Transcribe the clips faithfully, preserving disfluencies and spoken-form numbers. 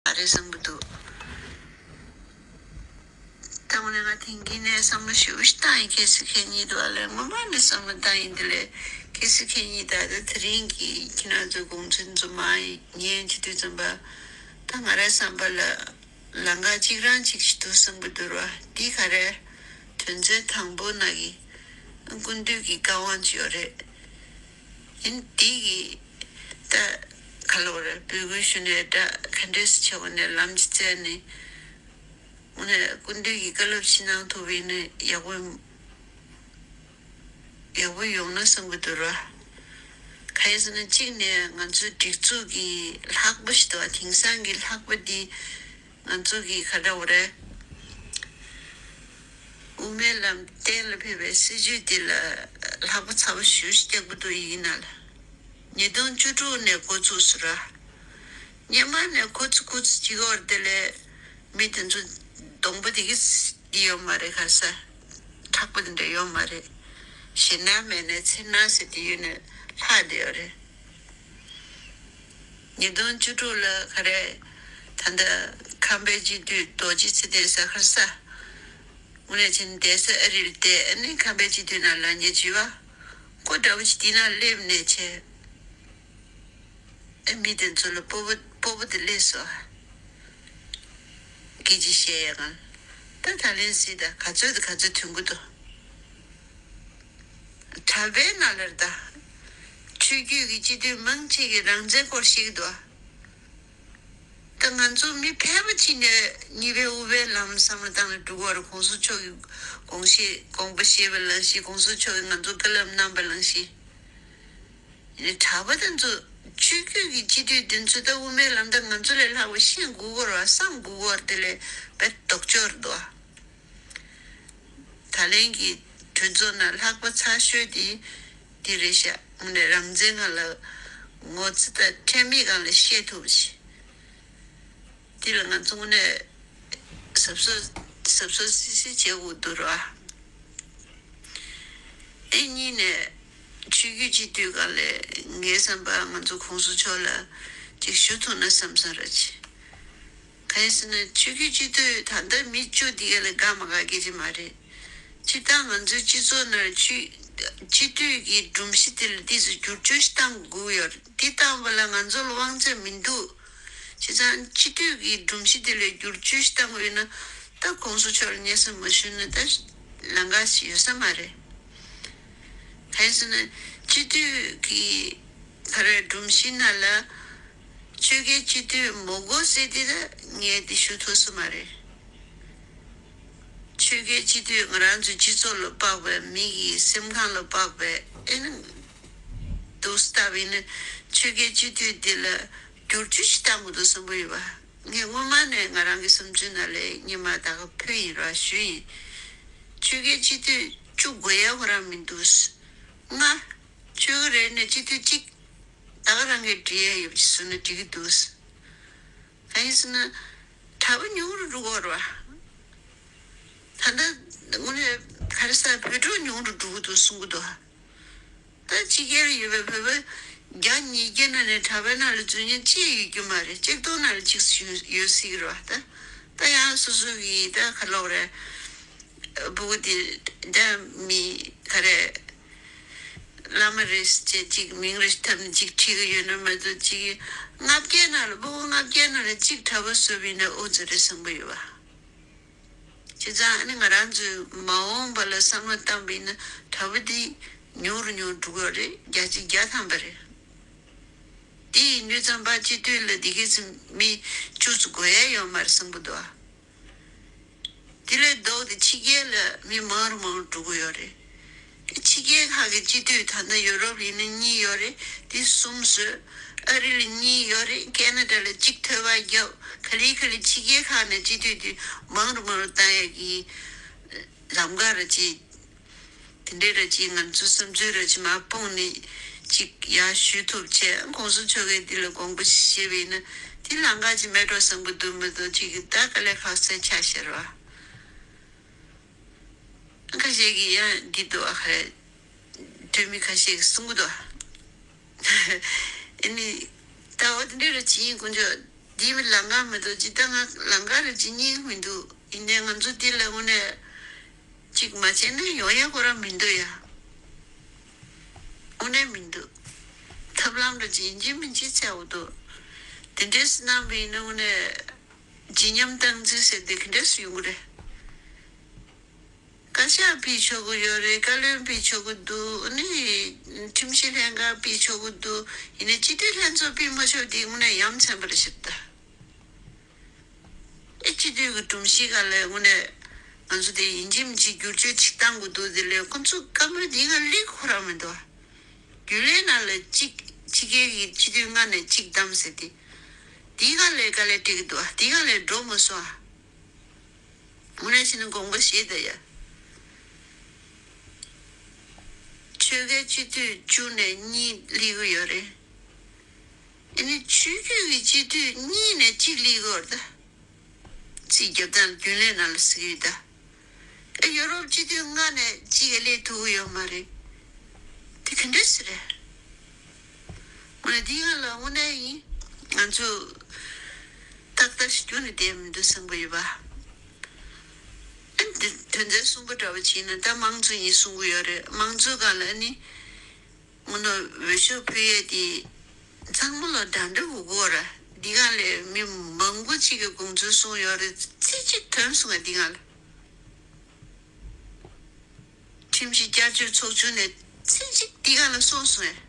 མ་རེད་བསམ་གྱི་འདུག་ད་དངོས་གནས་ང་དེང་གི་ནས་བསམ་བློ་ཞེ་པོ་ཞིག་བཏང་ཡིན། ཁ་སང་ཁ་ཉིན་དུ་ཨ་ལས་སྔོན་མ་ནས་བསམ་བློ་བཏང་ཡིན། དེ་ལས་ཁ་སང་ཁ་ཉིན་ད་ལྟ་དེ་རིང་གི་ཁྱེད་རང་ཚོའི་དགོངས་ཚུལ་ཚོ་མ་ཉན་བྱེད་དུས་ཙམ་པ། ད་ང་རའི་བསམ་པ་ལ་ལམ་ཁ་གཅིག་རང་གཅིག་ཞིག་འདུག་བསམ་གྱི་འདུག་ར། འདི་ག་རེ་དོན་ཚན་དང་པོ་ནང་གི་སྐུ་མདུན་གྱི་བཀའ་དབང་ཅིག་ཡོད་རེད། ཡིན་འདི་གི་ད་ག་ལོ་རེད། འབོད་སྐུལ་ཞུ་ནས་འདྲ་ག་འདྲས་བྱས་པ་ནས་ལམ་གྱི་རྩལ་ནས། དངོས་གནས་སྐུ་མདུན་གྱི་བཀའ་སློབ་ཕྱི་ནང་ཐུབ་པ་ཡིན་ན་ཡག་པོ་ཡག་པོ་ཡོང་ན་བསམ་གྱི་འདུག་ར། གང་ཡིན་ཟེར་ན་གཅིག་ནས་ང་ཚོའི་སྒྲིག་འཛུགས་ཀྱི་ལྷག་པ་ཞིག་འདུག་དེང་སང་གི་ལྷག་པ་འདི་ང་ཚོ་གི་ག་འདྲ་བོ་རེད། དབུ་མའི་ལམ་གཏན་ལ་ཕེབས་པའི་སྲིད་བྱུས་འདི་ལ་ལྷག་པ་ཚ་པོ་ཞེ་པོ་ཞིག་རྒྱག་གི་འདུག་ཡིན་ན་ལ། ཉིས་སྟོང་བཅུ་དྲུག་ནས་འགོ་བཙུགས་སོང་ར། སྔོན་མ་ནས་འགོ་ཚུགས་འགོ་ཚུགས་བྱེད་ཀྱི་ཡོད་རེད། དེ་ལས་མི་དེ་ཚོ་གདོང་པ་དེ་གི་འདི་ཡོད་མ་རེད། ག་ས་མཁྲེགས་པོ་དེ་འདྲ་ཡོད་མ་རེད། ཞེད་སྣང་མེད་ནས་འཚེར་སྣང་ཟེར་དེ་ཡོད་ནས་ལྷག་བསྡད་ཡོད་རེད། ཉིས་སྟོང་བཅུ་དྲུག་ལ་ག་རེ། ད་ལྟ་ཁམས་པའི་སྤྱི་འཐུས་རྡོ་རྗེ་ཚེ་བརྟན་ཟེར་ག་ས། དངོས་གནས་བྱས་ན་བསྡད་ས་ཨ་རིར་བསྡད། ཨ་ནི་ཁམས་པའི་སྤྱི་འཐུས་ནང་ལངས་ཉེ་བྱིས་པ་ཁོ་འདྲ་བོ་ཞིག་དེ་ན་སླེབས་ནས་བྱས། ཨ་མི་དེ་ཚོ་ལ་སྤོབས་པ་སྤོབས་པ་དེ་སླེབས་སོང་། སྐད་ཆ་བཤད་ཡ་གང་། ད་ད་ལན་སྲིད་ད་ག་ཚོད་དང་ག་ཚོད་ཐོན་གི་འདུག་གྲྭ་པའི་ནང་ལ་ད་ཆོས་བརྒྱུད་ཀྱི་སྤྱི་འཐུས་མང་ཆེ་གིས་རང་བཙན་སྐོར་བཤད་ཀྱི་འདུག་ད་ང་ཚོ་མི་ཕལ་པ་ཅིག་ནས་གཉིས་པའི་དབུ་མའི་ལམ་བསམ་བློ་བཏང་ནས་འགྲོ་གི་ཡོད་རེད། གོང་ས་མཆོག་གི་དགོངས་བཞེད་དགོངས་པ་བཞེས་པ་ལ་བཞིན། གོང་ས་མཆོག་གིས་ང་ཚོ་བཀའ་སློབ་གནང་བ་ལ་བཞིན། ཡིན་ནའི་གྲྭ་པ་དེ་ཚོ་ཆོས་བརྒྱུད་ཀྱི་སྤྱི་འཐུས་དེ་ཚོ་ད་དབུ་མའི་ལམ་ད་ང་ཚོ་ལས་ལྷག་པ་ཤེས་དགོས་ཀྱི་རེད་བསམ་དགོས་ཀྱི་རེད། དེ་ལས་དཔེ་ལྡོག་ཕྱོགས་རེད་འདུག་ད་ལན་གྱི་གྲོས་ཚོགས་ནང་ལྷག་པ་ཚ་ཤོས་དེ་འདི་རེད་ཤག་དངོས་གནས་རང་བཙན་སྒང་ལ་ངོ་ཚ་དང་ཁྲེལ་མེད་སྒང་ལ་བཤད་ཐུབ་པ་ཞིག་འདི་ལ་ང་ཚོ་དངོས་གནས་གཟབ་གཟབ་གཟབ་གཟབ་སིག་སིག་བྱེད་དགོས་འདུག་ར། ཨེ་གཉིས་ནས་ཆོས་བརྒྱུད་སྤྱི་འཐུས་སྒང་ལས་ངའི་བསམ་པར་ང་ཚོ་གོང་ས་མཆོག་ལ་ཅིག་ཞུ་ཐུབ་ན་བསམ་བསམ་ར་ཅིག་གང་ཡིན་ཟེར་ན་ཆོས་བརྒྱུད་སྤྱི་འཐུས་ད་ལྟ་མི་བཅུ་འདི་ག་ལ་དགའ་མ་དགའ་སྐད་ཆ་མ་རེད། སྤྱིར་བཏང་ང་ཚོའི་སྤྱི་ཚོགས་ནང་ཆོས་སྤྱི་འཐུས་ཀྱི་སྒྲོམ་གཞི་དེ་ལ་ཏོག་ཙམ་བསྒྱུར་བཅོས་ཤིག་བཏང་དགོས་ཡོད་རེད། འདི་བཏང་བ་ལ་ང་ཚོ་ལ་དབང་ཚད་མི་འདུག་བྱས་ཙང་སྤྱི་འཐུས་ཀྱི་སྒྲོམ་གཞི་དེ་ལ་བསྒྱུར་བཅོས་ཤིག་བཏང་དགོས་ཡོད་ན། ད་གོང་ས་མཆོག་ལ་སྙན་སེང་མ་ཞུས་ན་ད་ལམ་ཁ་ཞིག་ཡོད་ས་མ་རེད། གང་ཡིན་ཟེར་ན་སྤྱི་འཐུས་ཀྱི་ག་རེ་སྒྲོམ་གཞི་ནང་ལ་ཆོས་དགེ་སྤྱི་འཐུས་མི་དགོས་ཟེར་དེ་ད་ངས་དེ་ཞུ་ཐུབ་ས་མ་རེད། ཆོས་དགེ་སྤྱི་འཐུས་ང་རང་ཚོའི་སྤྱི་ཚོགས་ལ་དཔག་པའི་མི་གི་སེམས་ཁམས་ལ་དཔག་པའི་ཨེ་ནི་འདུག་སེ་ལྟ་བ་ཡིན་ན་ཆོས་དགེ་སྤྱི་འཐུས་འདི་ལ་བསྒྱུར་བཅོས་ཤིག་བཏང་དགོས་འདུག་བསམ་གྱི་ཡོད་པ། ངས་སྔོན་མ་ནས་ང་རང་གི་བསམ་ཚུལ་ནང་ལ་སྔོན་མ་ད་ག་ཕུལ་ཡིན་ར་ཞུས་ཡིན། ཆོས་དགེ་སྤྱི་འཐུས་བཅུ་དགོས་ཡ་ཁོ་རང་མི་འདུག་ལྔ། ཆོས་དགེ་རེད་ནས་སྤྱི་འཐུས་གཅིག་ད་ག་རང་གིས་འབྲི་ཡ་ཡོད་པ་ཞིག་བཟོས་ན་འགྲིག་གི་འདུག་གང་ཡིན་ཟེར་ན་གྲྭ་པ་ཉུང་རུ་འགྲོ་གི་ཡོད་རེད་བ། ད་ལྟ་དངོས་གནས་ག་རེ་ཟེར་བོད་ཕྲུག་ཉུང་རུ་འགྲོ་གི་འདུག་གསུང་གི་འདུག་ད་ཕྱི་རྒྱལ་ལ་ཡོད་པའི་བོད་པ་བརྒྱ་ཉིས་བརྒྱ་ནང་ནས་གྲྭ་པའི་ནང་ལ་འཛུལ་མཁན་གཅིག་ཡོད་རྒྱུ་མ་རེད། ཆིག་སྟོང་ནང་ལ་གཅིག་ཡོད་ཡོད་སྲིད་ཀྱི་རེད་བ། ད་ད་ཡང་སོ་སོ་གི་ད་ག་ལབ་དགོས་རེད། སྤུ་གུ་དེ་ད་མི་ག་རེ་བླ་མ་རེད་ཅེས་གཅིག་མིང་རེ་བཏགས་ནས་གཅིག་ཁྲིད་ཀྱི་ཡོད་ན་མ་གཏོགས། གཅིག་ལྔ་བརྒྱའི་ནང་ལ་སྤུ་གུ་ལྔ་བརྒྱའི་ནང་ལ་གཅིག་གྲྭ་པ་བཟོས་པ་ཡིན་ན་ཨོ་ཙི་རེད་བསམ་གྱི་ཡོད་པ། བྱས་ཙང་ཨ་ནི་ང་རང་ཚོས་མ་འོངས་པ་ལ་བསམ་བློ་བཏང་བ་ཡིན་ན་གྲྭ་པ་འདི་ཉུང་རུ་ཉུང་རུ་འགྲོ་གི་ཡོད་རེད། བརྒྱ་ཆ་བརྒྱ་ཐམ་པ་རེད། དེ་ཡིན་དུས་ཙམ་པ་སྤྱི་འཐུས་ལ་འདི་གའི་ཚེ་མི་བཅུ་ཙམ་དགོས་ཡ་ཡོད་མ་རེད་བསམ་གྱི་འདུག་ཨ། དེ་ལས་ལྡོག་སྟེ་ཕྱི་རྒྱལ་ལ་མི་མང་རུ་མང་རུ་འགྲོ་གི་ཡོད་རེད། ཕྱི་རྒྱལ་ཁག་གི་སྤྱི་འཐུས་ད་ལྟ་ཡུ་རོབ་ཡིན་ན་གཉིས་ཡོད་རེད། དེ་གསུམ་བཟོས། ཨ་རི་ལ་གཉིས་ཡོད་རེད། ཁེ་ན་ཌ་ལ་གཅིག་ཐོལ་པ་བརྒྱབ། ག་ལེ་ག་ལེ་ཕྱི་རྒྱལ་ཁག་ནས་སྤྱི་འཐུས་དེ་མང་རུ་མང་རུ་བཏང་ཡ་གི་ལམ་ཁ་ར་ཅིག་དེ་འདྲའི་ར་ཅིག་ང་ཚོ་བསམ་ཚུལ་ར་ཅིག་མར་སྤུངས་ནས་ཅིག་ཡར་ཞུ་ཐུབ་བྱས། གོང་ས་མཆོག་གིས་འདི་ལ་དགོངས་པ་བཞེས་པ་ཡིན་ན་དེ་ལམ་ཁ་ཅིག་མེད་འགྲོ་བསམ་གྱི་འདུག་མ་གཏོགས་ཅིག་ད་དཀའ་ལས་ཁག་ས་ཆགས་ཤག་ར་བ། ཁ་ཤས་ཀྱིས་ཡང་འདི་འདུག་ཨ། ཁ་རེ་གྲོས་མི་ཁ་ཤས་ཀྱིས་གསུང་གི་འདུག་ཨ། ཨ་ནི་ད་འོ་དེ་འདྲའི་ར་ཅིག་ཡིན། དཀོན་མཆོག་འདི་མི་ལང་ཀ་མི་འདུག་ཅི་ལྟ་ང་ལང་ཀ་རེད་ཅི་སྙིང་མི་འདུག་ཡིན་ནའི་ང་ཚོ་འདི་ལ་དངོས་གནས་གཅིག་མ་བྱས་ན་ཡོང་ཡ་ཁོ་རང་མི་འདུག་ཡ། དངོས་གནས་མི་འདུག་ཐབས་ལམ་འདྲ་ཅི་ཡིན་གཅིག་མིན་གཅིག་བྱ་འུ་འདུག་དེ་འདྲས་སུ་གནང་བ་ཡིན་ན་དངོས་གནས་བརྗིད་ཉམས་སྟངས་འཛིན་ཟེར་དེ་ག་འདྲས་སུ་ཡོང་གི་རེད། བཀའ་ཤག་ཕུད་ཆོག་གི་ཡོད་རེད། བཀའ་བློན་ཕུད་ཆོག་གི་འདུག་ཨ་ནི་ཁྲིམས་ཞིབ་ལྷན་ཁང་ཕུད་ཆོག་གི་འདུག་ཡིན་ནའི་སྤྱི་འཐུས་ལྷན་ཚོགས་ཕུད་མ་ཆོག་དེ་དངོས་གནས་ཡ་མཚན་པ་རེད་ཞིབ་ལྟ། ཨེ་སྤྱི་འཐུས་ཀྱི་སྒྲོམ་གཞི་སྒང་ལ་དངོས་གནས་ང་ཚོ་དེ་ཡིན་གཅིག་མིན་གཅིག་བསྒྱུར་བཅོས་ཅིག་བཏང་དགོས་འདུག་དེ་ལས་ཁོ་ཚོ་བཀའ་མོལ་དེ་སྒང་ལེགས་ཁོ་རང་མི་འདུག་རྒྱུན་ལས་ནང་ལ་གཅིག་ཕྱི་རྒྱལ་གྱི་སྤྱི་འཐུས་ལྔ་ནས་གཅིག་བདམས་ཟེར་དེ། དེའི་སྒང་ལ་དཀའ་ལས་འཕྲད་ཀྱི་འདུག་དེའི་སྒང་ལ་འགྲོ་མ་སོང་ཨ། དངོས་གནས་བྱས་ན་དགོངས་པ་བཞེས་ད་ཡ། ཆོལ་ཁའི་སྤྱི་འཐུས་བཅུ་ནས་གཉིས་སླེབས་ཀྱི་ཡོད་རེད། ཨ་ནི་ཆོས་བརྒྱུད་ཀྱི་སྤྱི་འཐུས་གཉིས་ནས་གཅིག་སླེབས་ཀྱི་ཡོད་རེད་ད། རྩིས་རྒྱབ་སྟངས་རྒྱུན་ལས་ནང་ལ་ཟེར་གྱི་ཡོད་ད། ཨ་ཡོ་རོབ་སྤྱི་འཐུས་ལྔ་ནས་གཅིག་ག་སླེབས་ཐུབ་ཀྱི་ཡོད་མ་རེད། དེ་ག་འདྲ་ཞིག་རེད། དངོས་གནས་འདི་ང་ལ་དངོས་གནས་ཡིན། ང་ཚོ་ཏག་ཏག་ཞིག་རྒྱུན་ནས་བསྡད་མི་འདུག་བསམ་གྱི་ཡོད་པ། ཨ་འདི་དོན་ཚན་གསུམ་པ་འདྲ་བ་བྱས་ན་ད་དམངས་གཙོ་ཡིན་གསུང་གི་ཡོད་རེད། དམངས་གཙོའི་སྒང་ལ་ཨ་ནི་དངོས་གནས་འོས་ཤོག་ཕུལ་ཡས་དེ་ཚང་མ་ལ་འདྲ་འདྲ་འུ་གོ་ར། འདི་སྒང་ལ་མི་མང་པོ་ཅིག་གིས་དགོངས་ཚུལ་གསུངས་ཡོད་རེད། ཚིག་གཅིག་ཐོན་སོང་ང་འདི་སྒང་ལ། ཁྲིམས་ཞིབ་བསྐྱར་བཅོས་ཚོགས་ཆུང་ནས་ཚིག་གཅིག་འདི་སྒང་ལ་གསུངས་སོང་ངས།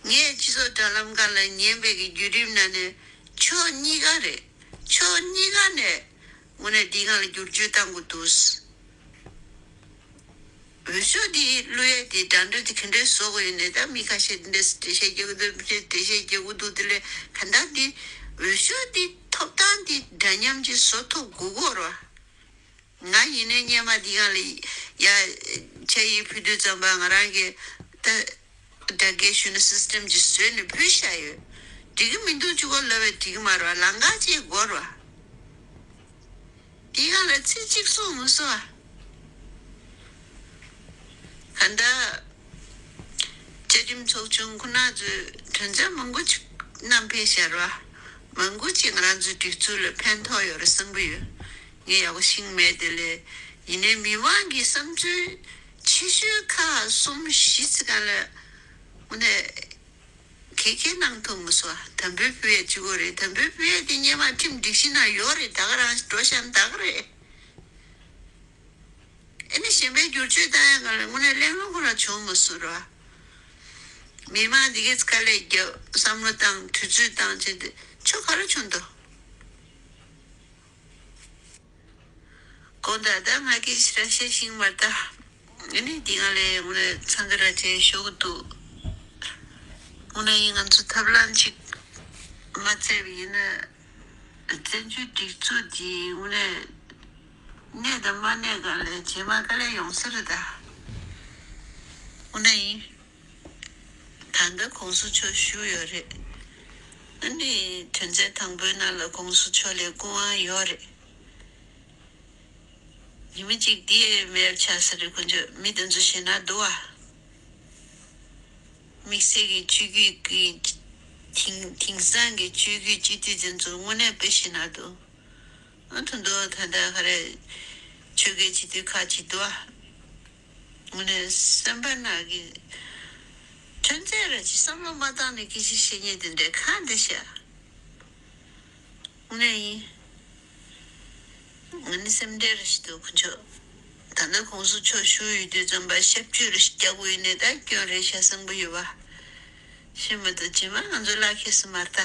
ངས་སྤྱི་ཚོགས་དྲ་ལམ་སྒང་ལ་ཉན་པའི་གི་བརྒྱུད་རིམ་ནང་ནས་ཕྱོགས་གཉིས་ཀ་རེད། ཕྱོགས་གཉིས་ཀ་ནས་དངོས་གནས་འདི་སྒང་ལ་བསྒྱུར་བཅོས་བཏང་དགོས་འདུག་འོས་ཤོག་འདི་བླུག་ཡས་དེ་འདྲ་འདྲ་དེ་ག་འདྲས་བཟོ་དགོས་ཡོད་ནས་ད་མི་ཁ་ཤས་འདི་འདྲས་འགྲེལ་བཤད་རྒྱག་གི་འདུག་འགྲེལ་བཤད་རྒྱག་གི་འདུག་དེ་ལས་ག་འདྲ་འདི་འོས་ཤོག་འདི་ཐོབ་ཐང་འདི་འདྲ་མཉམ་གྱི་བཟོ་ཐུབ་དགོས་གོ་ར། ང་ཡིན་ནའི་སྔོན་མ་འདི་སྒང་ལ་ཡ་ཆ་ཡིག་ཕུལ་དུས་ཙམ་པ་ང་རང་གིས་ད་སྒྲ་སྐད་ཞུ་ན་སིས་ཊེམ་ཅིག་བཟོས་ནས་ཕུལ་བཞག་ཡོད། འགྲིག་གི་མི་འདུག་ཅིག་གོ་ལབ་པས་འགྲིག་གི་མ་རེད་བ། ལམ་ཁ་ཅིག་དགོས་རེད་བ། འདི་སྒང་ལ་ཚིག་གཅིག་གསུངས་མི་སོང་བ། ག་འདྲ། བཅའ་ཁྲིམས་ཚོགས་ཆུང་ཁོ་ན་ཚོས་དོན་ཚན་མང་པོ་ཅིག་བསྣམས་ཕེབས་ཤར་བ། མང་པོ་ཅིག་ང་རང་ཚོའི་སྒྲིག་འཛུགས་ལ་ཕན་ཐོགས་ཡོད་རེད་བསམ་གྱི་ཡོད། ངས་ཡག་པོ་ཤེས་ཀྱི་མེད་དེ་ལས། ཡིན་ནའི་མི་མང་གི་བསམ་ཚུལ་ཆེ་ཤོས་ཁག་གསུམ་བཞི་ཙམ་སྒང་ལ་དངོས་གནས་གལ་ཆེ་གནང་ཐུབ་མི་སོང་། དམ་འབུལ་ཕུལ་ཡས་གཅིག་པོ་རེད། དམ་འབུལ་ཕུལ་ཡས་དེ་སྔོན་མ་ཁྲིམས་སྒྲིག་གཞི་ནང་ཡོད་རེད། ད་ག་རང་འགྲོ་བཞག་ན་ད་ག་རེད། ཨ་ནི་གཞན་པའི་བསྒྱུར་བཅོས་བཏང་ཡ་ག་ལ་དངོས་གནས་གླེང་སློང་ཁོ་རང་བྱུང་མ་སོང་ར། མི་མང་འདི་གས་དཀའ་ལས་བརྒྱབ། བསམ་བློ་བཏང་། དུས་ཚོད་བཏང་བྱས་ཏེ་ཆོ་ག་རེ་བྱུང་འདུག་དགོངས་དག་ད་ང་གིས་ཞེ་དྲག་བཤད་ཤེས་ཀྱི་མ་རེད་ད། ཨ་ནི་འདི་སྒང་ལ་དངོས་གནས་འཚང་ཁ་ར་བྱས་ཞུ་གི་འདུག་དངོས་གནས་ཡིན་ང་ཚོ་ཐབས་ལམ་ཅིག་མ་བཙལ་བ་ཡིན་ན། བཙན་བྱོལ་སྒྲིག་འཛུགས་འདི་དངོས་གནས་གནས་དང་མ་གནས་སྒང་ལ་རྗེས་མ་དཀའ་ལས་ཡོང་ས་རེད་ད། དངོས་གནས་ཡིན། ད་ལྟ་གོང་ས་མཆོག་བཞུགས་ཡོད་རེད། ཨ་ནི་དོན་ཚན་དང་པོའི་ནང་ལ་གོང་ས་མཆོག་ལ་སྐུ་དབང་ཡོད་རེད། ཉི་མ་གཅིག་འདི་མེད་ཆགས་ས་རེད། ཁོ་ཚོས་མི་དེ་ཚོ་ཞེད་སྣང་འདུག་ཨ། དམིགས་བསལ་གྱི་ཆོས་བརྒྱུད་ཀྱི་དེང་དེང་སང་གི་ཆོས་བརྒྱུད་སྤྱི་འཐུས་དེ་ཚོ་དངོས་གནས་དཔེ་ཞེད་སྣང་འདུག་ཨ་ཐུ་མདོ་ད་ལྟ་ག་རེ་ཆོལ་ཁའི་སྤྱི་འཐུས་ཁག་ཅིག་འདུག་ཨ། དངོས་གནས་སེམས་པ་ནང་གི་ཐོན་རྫས་ར་ཅིག་བསམ་བློ་མ་བཏང་ནས་སྐད་ཆ་བཤད་མཁན་དེ་འདྲ་གང་འདྲ་བཤད། དངོས་གནས་ཡིན། ང་ནི་སེམས་ཁྲལ་རེ་ཞིག་འདུག་ཁོ་ཚོ། ད་ལྟ་གོང་ས་མཆོག་བཞུགས་ཡོད་དུས་ཙམ་པ་ཞབས་ཕྱི་རེ་ཞིག་རྒྱག་དགོས་ཡིན་ནའི་ད་སྐྱོན་རེད་ཤག་བསམ་གྱི་ཡོད་པ། ཤེས་མ་ཐུབ་རྗེས་མ་ང་ཚོ་བརླག་ཁེལ་སོང་མ་རེད་ད།